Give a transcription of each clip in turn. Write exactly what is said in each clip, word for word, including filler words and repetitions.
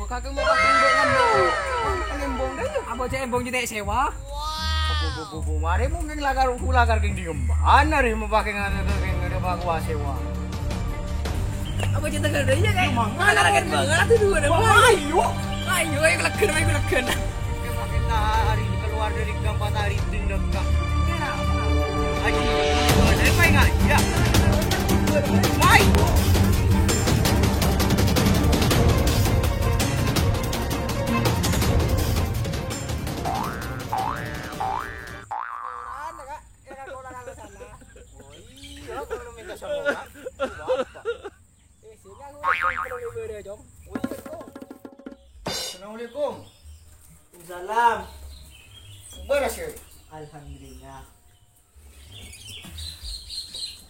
Kakè mau pakai embong kan? Pakai embong deh. Apa cek embong cek sèwa? Bu, bu, bu, bu, mare mungkin lakar, lakar kèng di kembang. Ana rè mau pakai ngene, kèng ngene, Pak, gua sèwa. Apa cek tengah deh, ya, kayak? Emang. Mana lagi banget tuh dua deh. Wah, ayo. Ayo, ayo, kelegen, ayo, kelegen. Dia makin hari keluar dari gang Pasar Riding, dekat. Aji, boleh, Pak, enggak? Ya. Baik. Orang, Kak. Ya, kan, orang alasan, nah. Oh, iya, kalau minta sama orang, itu apa? Eh, sini aku lagi perlu ibadah, Cong. Oh, iya, Cong. Assalamualaikum. Waalaikumsalam. Beres, ya? Alhamdulillah.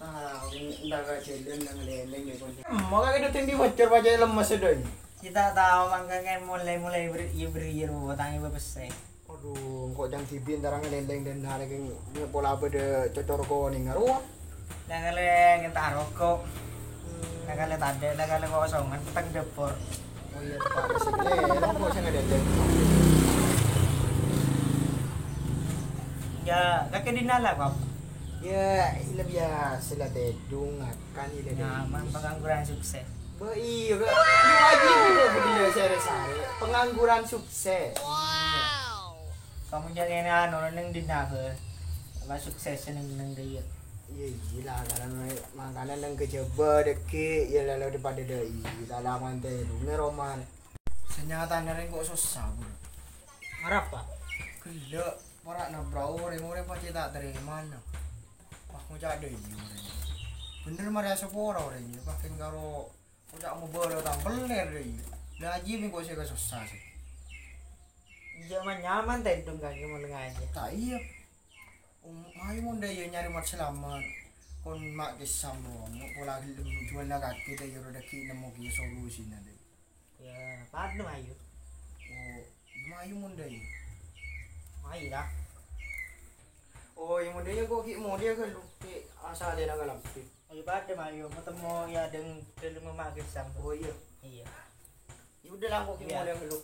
Ah, ini ndak ka jalan, ndak ngeleleng, ya, Cong. Hmm, makanya itu tinggi wajar, wajar lemes, ya, Doi. Kita tahu, makanya mulai-mulai ber-, ya, ber-, ya, ber-, tangi bepese. Adhu, engko' jhâ' dhibi' entarana lèlèng dhân arè kèng pola bâdâ cocor konèng arowa. La kalè ngènta' roko'. La kalè tadâ', la kalè kosongan, petteng dâpor. Oh iyâ, Pak, sè lèlèng, engko' sè ngadâdâ. Iyâ, kakè dinna' la, Pak? Iyâ, illa biyasa la tèdhung, ngakan illa. Nyaman, pengangguran sukses. Bâ, iyâ, Kak. Iyâ, wajib itu budina sare-sare. Pengangguran sukses. Wow. Kamu jâgâna anu, neng dinna, Bâ. Apa sukses neng, neng dia. Iyâ, iyâ lah, karena mangkana neng kejaba dâgghi', iyâ lalu dipadâ dâi. Salaman tèdhung, nè, Roman. Sanyatana rèng kok sossa, Bro. Arapa? Ghellâ', para'na, Bro, orèng-orèng pajhât ta' tarèmana. Wah, ngoca' dâi orèng. Bhender marè asapora orèng, pas kèng karo Oca' mobâlâ tampellèr, dâi. La ajiyâ mè' ko' sè kasossa, sè. Iyâ, man-nyaman tèdhung kakè mon ngajhi. Ta' iyâ. Om, ayo mon dâi nyarè Mat Slamet. Kon ma' kèsam, Bro. Pola ghellem juwâl la kakè, dâi, ro dâgghi' nemmo kèya solusina, dâi. Iyâ, padâ, ayo. Oh, iyâ, ayo mon dâi. Ayo, lah. Oh, iyâ, mon dâi ko' ghi' molèya ghâllu. Ghi' asalèna kalambhi. Ayo padâ, ayo. Matemmo, iyâ, deng, deng ma' kèsam. Oh, iyâ. Iyâ. Ya udah lah, kok Iyâ. Mulai dulu.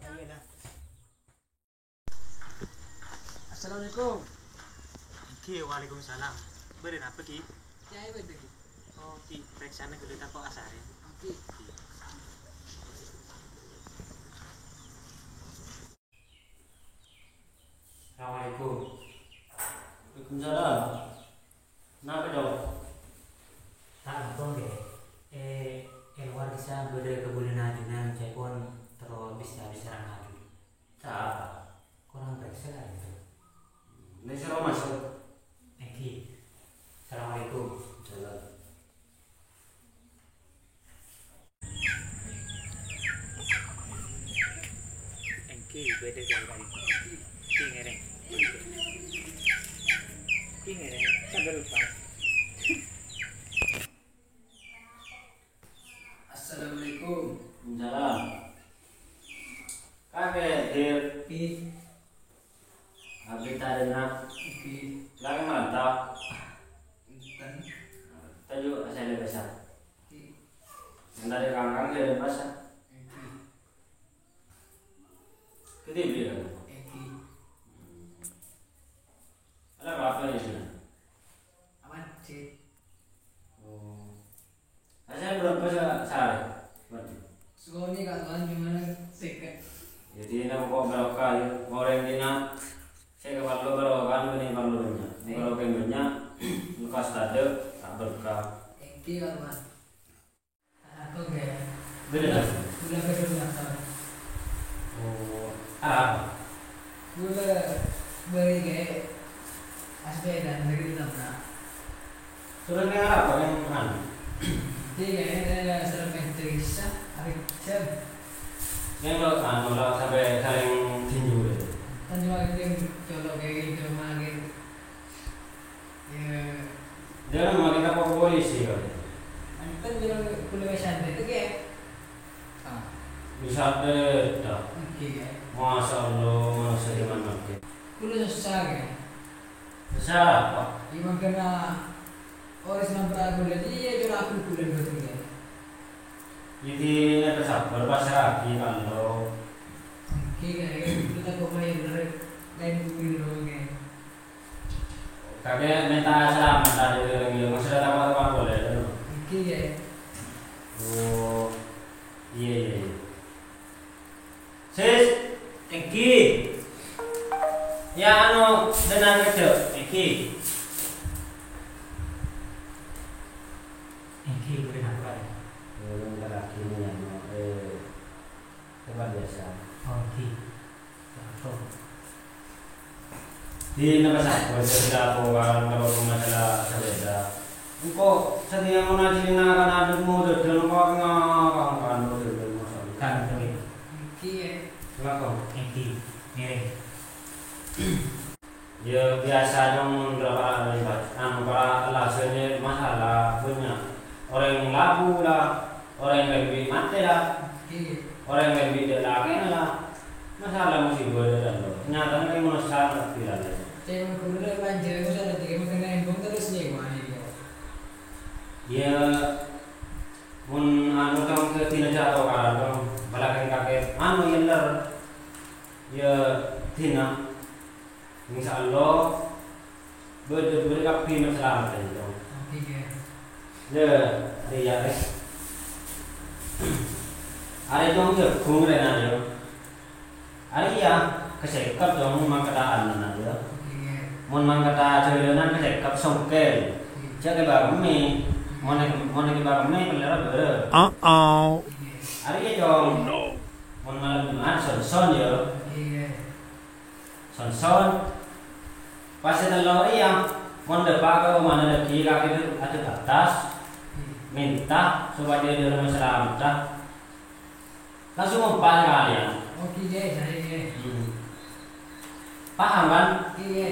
Iyâ, dah. Assalamualaikum. Èngghi, waalaikumsalam. Bâdâ napa, Ki? Ca'èpon, Ki. Oh, Ki, parèksana ghâllu tako' asarè. Oke. Assalamualaikum. Waalaikumsalam. Napa, Cong? Ta' napa, Kè. È, è lowar kèya bâdâ kabunna ajunan, ca'èpon terro bisa-bisa rang aju. Sapa? Korang parèksa, Kè, itu. Nè, soro maso'. Èngghi. Assalamualaikum. Salam. Èngghi, bâdâ jârèya. Èngghi, ngèrèng. Èngghi, ngèrèng. Sandal, Pak. Assalamualaikum. Waalaikumsalam. Kakè, Dir. Pi. Abdi tarina. Pi. Lagi mantap. Enten. Taju asal biasa. Pi. Yang tadi kangkang dia biasa. Pi. Gede beli kan? Pi. Ada apa-apa di sini? Aman, Cik. Oh. Asal berapa sa-, sehari? Berarti. Sekolah ini, Kak Tuhan, gimana? Seket. Jadi, ini pokok barokah, ya. Mau yang dina, saya ke parlo barokah, kan, ini parlo banyak. Eh. Kalau yang banyak, lekas tadâ', tak berkah. Èngghi, Kak Tuhan. Aku, Kak. Bâdâ, Mas? Kaulâ bâdâ motor. Oh, apa? Kaulâ bâli, Kak, sepeda dâri Tangerang. Surat yang apa yang anu? Jadi, Kak, saya surat yang terisa, hari jam. Yang lo anu, lo sampai saling tinju, ya? Kan cuma itu yang colok kayak gitu, mah, gitu. Iyâ. Jangan makin lapor ke polisi, kan? Enten bilang polisi santai itu, Kè. Ah. Bisa ada, dah. Oke, Kè. Masya Allah, manusia zaman makin. Kulo susah, Kè. Susah apa? Iya, makanya orang senang berlaku, jadi ya, curah aku bulan berarti, Kè. Dhina pasabbhâr, pasra'aghi ka Allah. Èngghi, Kè, kita koma yang bener, lain bumi dulu, Kè. Kakè mènta salamet tadi, Kè, maksudnya apa-apa boleh, Kè? Èngghi, Kè. Oh, iyâ, iyâ, iyâ. Sis, èngghi. Ya, anu, dengar kerja, èngghi. Èngghi, budi napa, Kè? Belum terakhir ini, anu, eh, tempat biasa. Oh, èngghi. Cakep. Dhina pasabbhâr, sè bâdâ apa, karo masalah sepeda. Engko' satèya mon ajhâlina kan adhep modâdhân, engko' ngapa-ngapa modâdhân, masalah. Kan, kan. Èngghi, Kè. Kenapa? Èngghi, ngèrèng. Ya, biasa dong, mon para, anu, para lasanya masalah banyak. Orang labu lah, orang yang lebih mati lah, orang yang lebih dia laki lah. Masalah musibah dia kan, bro. Nyatanya kayak manusia ngerti lah, ya. Cewek guru dia panjang, aku salah tiga, makanya handphone terus nyewa nih, ya. Ya, mon anu, dong, ke tina jatuh karan, dong. Apalagi kakek, anu, ya, ler. Ya, tina. Insya Allah, bâdâ budi kabbhi masalah, Cong. Oke, Kè. Ya, arèya, Kè. Arèya, Cong, jhâghung rèna, Cong. Arèya, kasèkap, Cong, mangkata'an, rèna, Cong. Oke, Kè. Mon mangkata' jhâlânan kasèkap, songkel. Oke. Jhâ' kèbâ kemmè. Mon, mon kèbâ kemmè, pellèra bârâ. Uh-oh. Oke. Arèya, Cong. Oh, no. Mon malem Jumat, son-son, ya. Oke, Kè. Son-son. Pas sè tello' rèya, mon dâpa' ka omana lagi, kakè adhep attas, mènta sopajâ dâlem salamet. Langsung ompa' sakalèyan. Oke, Kè, saè, Kè. Hmm. Paham, kan? Oke, Kè.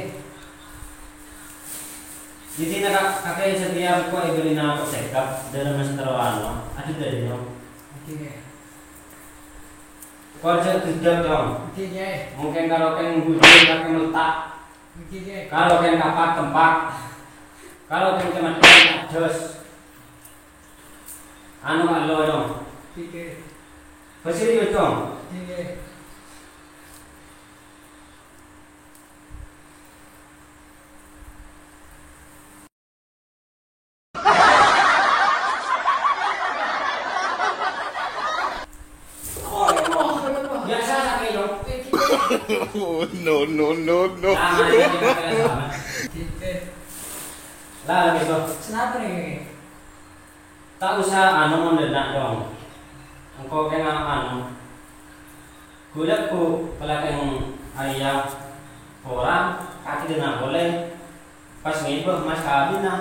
Jadi, nak, kakè satèya engko' èbèrri'na kosèkap dâlem sèttong anu, adhep dâddi, no. Oke, Kè. Kor jhâ' ghedhâk, Cong. Èngghi, Kè. Mungkin karo kèng bujur kakè melta'. Èngghi, Kè. Karo kèng kapak tempak. Karo kèng cemedhing ajhâs. Anu, alo, Cong. Èngghi, Kè. Bâ serius, Cong. Èngghi, Kè. Biasa sakit, yo. No, no, no, no. Nah, ini kita sama. Lah, gitu. Kenapa nih? Tak usah anu mon dâ' enna', Cong. Engko' kèng anu. Ghulâ ghu' palakèng arèya orèng kakè dâ' enna' polè pas ngèbâ mas kabinna.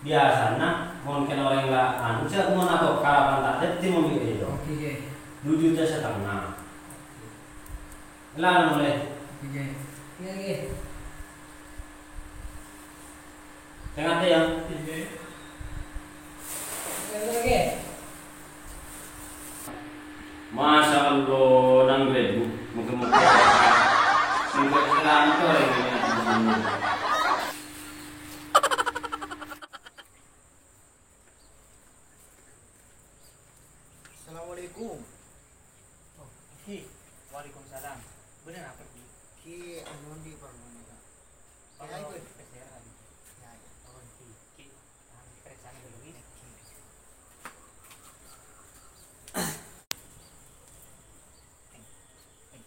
Biyasana mon kèng orèng la anu jhâ' mon atokar apa ta' dhâddhi mon bi' rèya. Oke, oke. Du juta satengnga. Oke. Ella molè. Oke, oke. Iyâ, iyâ. Tè-ngatè, yâ. Oke. Masya Allah, nang rebu. Moga-moga. Moga selamat, orang ini. Assalamualaikum. Oh, Ki. Waalaikumsalam. Bhender apa, Ki? Ki, anu, di Parmana, Kak. Ki, ayo, Ki. Ki, Ki. Anu, Ki. Ki, anu, periksa dulu, Ki. Ki.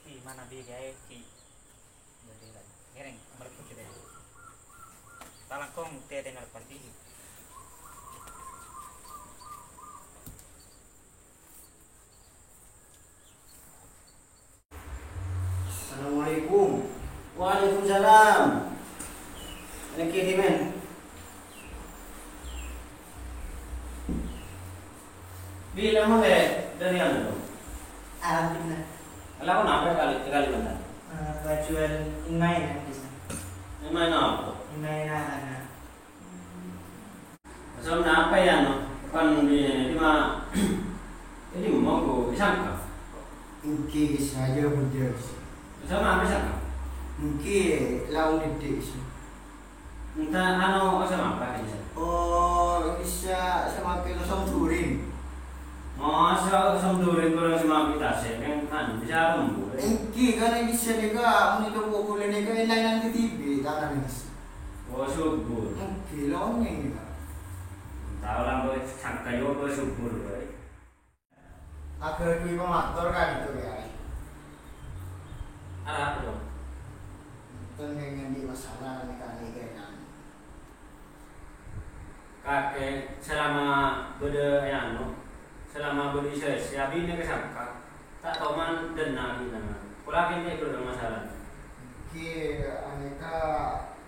Ki, mana bi, Ki? Ki. Jadi, ngèrèng, mlebu kita. Ta' langkong tètè nelpon, Ki. Assalamualaikum. Waalaikumsalam. Nèkè, Ki, men. Bilâ molè dâri anu? Alhamdulillah. Lakon apa kali, kali bentar? Eh, pajuwâl è-maèn, Kak. È-maèn apa? È-maèn anak. Maksudnya apa ya, no? Kan di, di ma-, jadi mau ku disangka. Èngghi, Kis, aja bujur. Maksudnya apa sangka? Èngghi, laung didik, Kis. Entah, anu, sama apa, Kis? Oh, bisa sama kilo som durin. Masa' sèmdhurèng bârâng sè mabi' tasè', kan, anu, bisa kembur. Èngghi, karana bisa nèka, mon ècoba' ghulâ nèka, èlang-èlang kadibi', tanah nèka. Oh, subur. Èngghi, longeng nèka. Tao lah, Boy, sangka yo, Boy, subur, Boy. Aghâdhuwi pamator ka'dinto, Kè. Arapa, Dong? Enten sè ngangghuy masalah nèka-nèka, kan. Kakè, salama bâdâ è anu, salama bâdâ sè, sè abinè kasangka, ta' toman dhenna abinè. Pola kènè' bâdâ masalah. Èngghi, anèka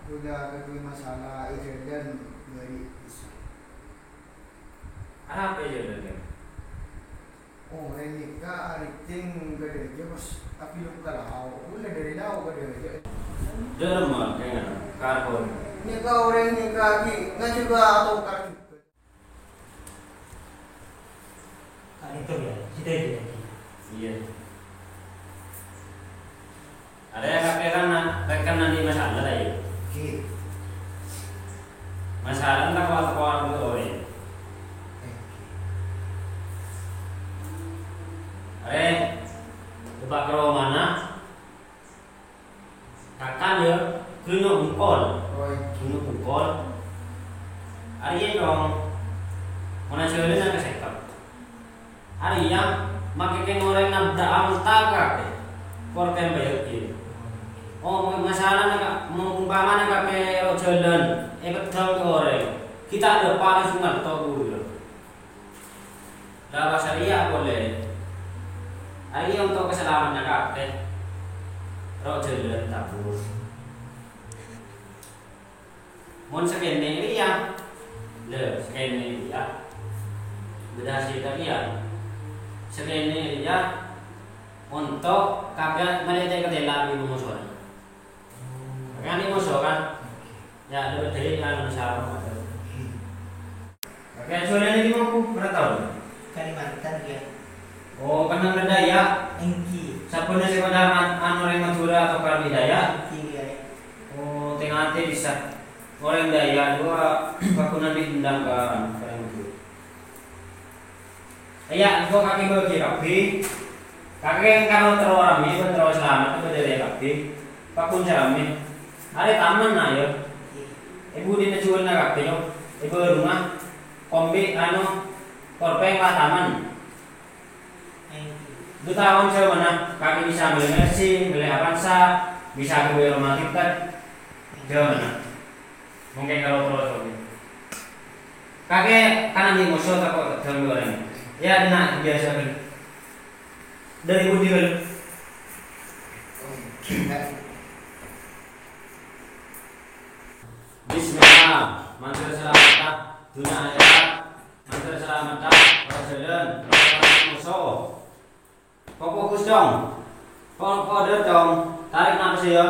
ghulâ aghâdhuwi masalah è jhâlân bâri' bisa. Arapa è jhâlân, Kè? Orèng nèka arèdhing ka dâjâ, pas abhilong ka lao', ghulâ dâri lao' ka dâjâ. Dâremma kèngan, karbon. Nèka orèng nèka ghi' ngajhâgâ atokar jhughân. Ka'dinto, yâ, cita-cita. Iyâ. Arèya kakè kan na-, rèng kan nangghuy masalah, ta' iyâ? Ghi. Masalah ta' kowat-kowat bâdâ orèng. Arè, coba' ka romana, kakan yâ, ghulâ bungkol. Oh, iyâ. Ghulâ bungkol. Arèya, Cong. Mana jhâlânna ka sèkap. Arèya, makè kèng orèng nabrak onta kakè, korban bhâi. Oh, masalana ka-, mo-, ompamana kakè ro' jhâlân, èpeddhâng bi' orèng, ghi' ta' dâpa' langsung nganto' ghulâ. Lah, pas arèya polè. Arèya onto' kasalameddhânna kakè, ro' jhâlân tabur. Mon sakènè' rèya, lè, sakènè' rèya, bâdâ hasèlla rèya. Sakènè' rèya, onto' kabhâ malè tè-, katèla bi' mosona. Kan bi' moso, kan? Yâ, lè, bâdâ rèya, anu, sarong, bâdâ. Kakè ajunan nèka mangkèn, bârâmpa taon? Kalimantan, yâ. Oh, kennengnganna Dayak? Èngghi. Sabbhânna sè padâ an-, anu, orèng Madhurâ atau Karbi Dayak? Èngghi, yâ. Oh, tè-ngatè bisa. Orèng Dayak duwâ' pagghun bi' endang ka, anu, orèng Madhurâ. Iyâ, engko' kakè bâgi kabbhi. Kakè engkano terro rammè, bân terro salamet, bân dhâri kabbhi. Pagghun sè rammè. Arè taman, na', yâ. È budina juwâlna kabbhi, yâ. È bârungnga. Kombi, anu, korpèng la taman. Dhu taon jhâmanna, kakè bisa mellè Mercy, mellè Avanza, bisa ghâbây rumah tiket. Jhâmanna. Mangkèn kalo terros, oke. Kakè kan bi' moso tako' teddhâng dhu orèng. Yâ, dina, biyasa, kan. Dhâri budi, kan? Bismillah, mandhâr salameddhâ, dhunnya akhèrat, mandhâr salameddhâ, ro' jhâlân, ro' moso. Pokok Gus, Cong. Pokok dâ, Cong. Tarèk napassa, yâ.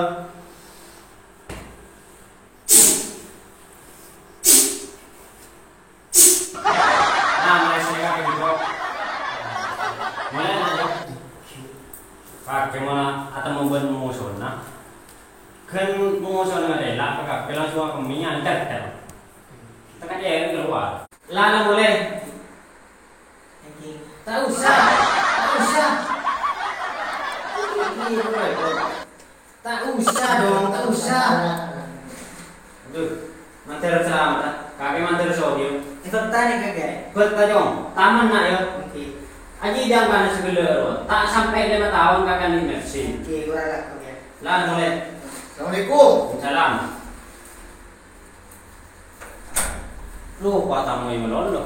Nah, mulai sèngak, Cong. Mulai, Cong. Kakè mona atemmo bân mosona. Ghân mosona ngarèla, kakè langsung akemmèyan, cèt-cèt. Teka jârèng kalowar. Lana molè. Èngghi. Ta' osa, ta' osa. Èngghi, ta' osa, Dong, ta' osa. Adhu, mandhâr salameddhâ. Kakè mandhâr sogi, yâ. Èbhâktana, Kakè. Bhâkta, Cong. Taman, na', yâ. Èngghi. Ajhi jhângkana saghellâ' rowa. Ta' sampè' lèma taon kakè nèng Mercy. Èngghi, ora la, Kakè. Lana molè. Assalamualaikum. Waalaikumsalam. Lopa tamoy malolo.